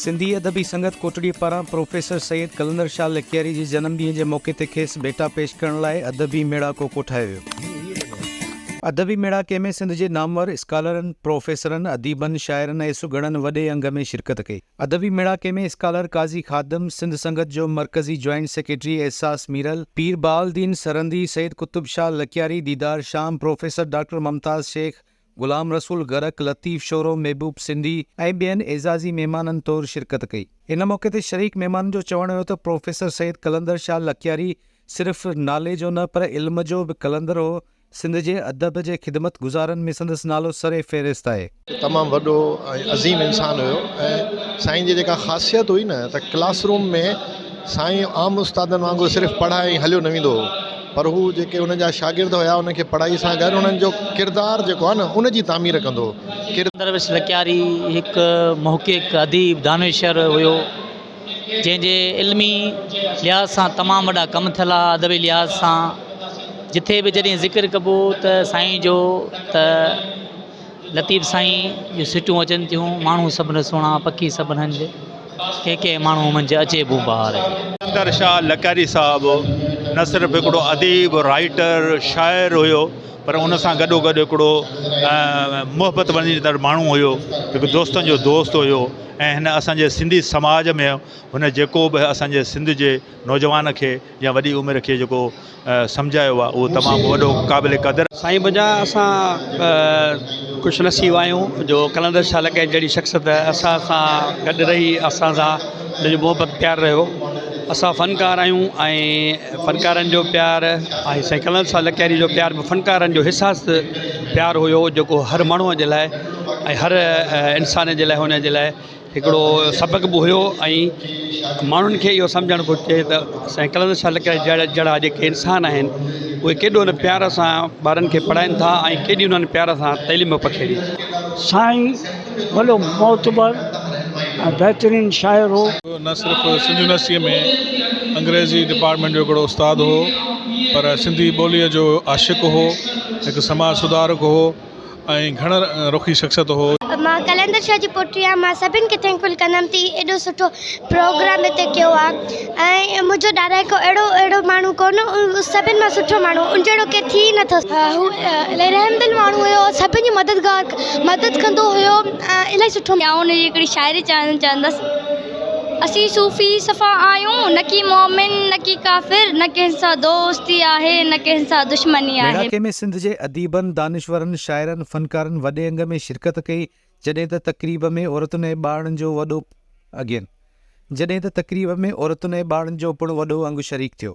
سنڌي ادبي سنگت ڪوٽڙي پاران پروفيسر سيد قلندر شاهه لڪياري جي جنم ڏينهن جي موقعي تي کيس ڀيٽا پيش ڪرڻ لاء ادبي ميڙاڪو ڪوٺايو ويو. ادبي ميڙاڪي ۾ سنڌ جي نامور اسڪالرن، پروفيسرن، اديبن، شاعرن ۽ سگهڙن وڏي انگ ۾ شرڪت ڪئي. ادبي ميڙاڪي ۾ اسڪالر قاضي خادم، سنڌ سنگت جو مرڪزي جوائنٽ سيڪريٽري احساس ميرل، پير بهاءالدين سرهندي، سيد قطب شاهه لڪياري، ديدار شام، پروفيسر ڊاڪٽر ممتاز شيخ، غلام رسول غرق، لطيف شورو، محبوب سنڌي ۽ ٻين اعزازي مهمانن طور شرڪت ڪئي. ان موقعي تي شريڪ مهمانن جو چوڻ هيو ته پروفيسر سيد قلندر شاهه لڪياري صرف نالي جو نه پر علم جو به قلندر هو، سنڌ جي ادب جي خدمت گذارن ۾ سندس نالو سر فهرست آهي. تمام وڏو ۽ عظيم انسان هيو ۽ سائين جي جيڪا خاصيت هئي نه ته ڪلاس روم ۾ سائين عام استادن وانگر صرف پڙهائي ۽ هليو نه ويندو هو پر هو جيڪي ان جا شاگرد هيا انهن کي پڙهائي سان گڏ انهن جو ڪردار جيڪو آهي نه ان جي تعمير ڪندو هو. درويش لڪياري هڪ محقق، اديب، دانشور هيو، جنهن جي علمي لحاظ سان تمام وڏا ڪم ٿيل ها، ادبي لحاظ سان جٿي به جڏهن ذڪر ڪبو ته سائين جو ته لطيف سائين جون سٽون اچن ٿيون، ماڻهو سڀ نه سهڻا، پکي سڀ نه هنج، ڪنهن ڪنهن ماڻهو منجهه اچي بو بهار جي. قلندر شاهه لڪياري صاحب نه صرف هڪڙو اديب، رائيٽر، شاعر هيو پر ان سان گڏو گڏ هڪڙو محبت ونڊيندڙ ماڻهو هيو، هڪ دوستن جو دوست هيو ۽ هن اسان جي سنڌي سماج ۾ هن جيڪو به اسان جي سنڌ جي نوجوان کي يا وڏي عمر کي جيڪو سمجهايو آهي اهو تمام وڏو قابل قدر. سائين منهنجا اسان خوش نصيب آهيون جو قلندر شاهه لڪياري جهڙي شخصيت اسان سان گڏ رهي اسان سان ان جو محبت پيار رهيو اسان فنڪار آهيون ۽ فنڪارن جو پيار ۽ سائين قلندر شاهه لڪياري جو پيار به فنڪارن جو حساس پيار هيو جيڪو هر ماڻهوء جي لاء ۽ هر انسان جي لاء هن جي لاء هڪڙو سبق به هيو ۽ ماڻهن کي اهو سمجهڻ گهرجي ته سائين قلندر شاهه لڪياري جهڙا جهڙا جيڪي انسان آهن اهي ڪيڏو نه پيار سان ٻارن کي پڙهائين ٿا ۽ ڪيڏي انهن پيار سان تعليم پکيڙي. سائين وڏو معتبر ۽ بهترين شاعر هو. نه صرف سنڌ يونيورسٽيء ۾ انگريزي ڊپارٽمينٽ جو هڪڙو استاد هو پر سنڌي ٻوليء جو عاشق هو، هڪ سماج سڌارڪ هو. ۽ گهڻ رخي شخصيت هو. مان قلندر شاهه جي پوٽي آهيان مان سڀن کي ٿينڪ فل ڪندم ته هي ايڏو سٺو پروگرام هتي ڪيو آهي ۽ منهنجو ڏاڏا هڪ اهڙو اهڙو ماڻهو ڪونه هو سڀن مان سٺو ماڻهو هو ان جهڙو ڪير ٿي ئي نٿو هو الاهي رحم دل ماڻهو هيو سڀن جي مددگار مدد ڪندو هيو الاهي سٺو. آئون ان جي هڪڙي شاعري چوڻ چاهيندس. اسين صوفي صفا آهيون، نه ڪي مؤمن نه ڪي ڪافر، نه ڪنهن سان دوستي آهي نه ڪنهن سان دشمني آهي. ميڙاڪي ۾ سنڌ جي اديبن، دانشورن، شاعرن، فنڪارن وڏي انگ ۾ شرڪت ڪئي، جڏهن ته تقريب ۾ عورتن ۽ ٻارڙن جو وڏو اگين جڏهن ته تقريب ۾ عورتن ۽ ٻارڙن جو پڻ وڏو انگ شريڪ ٿيو.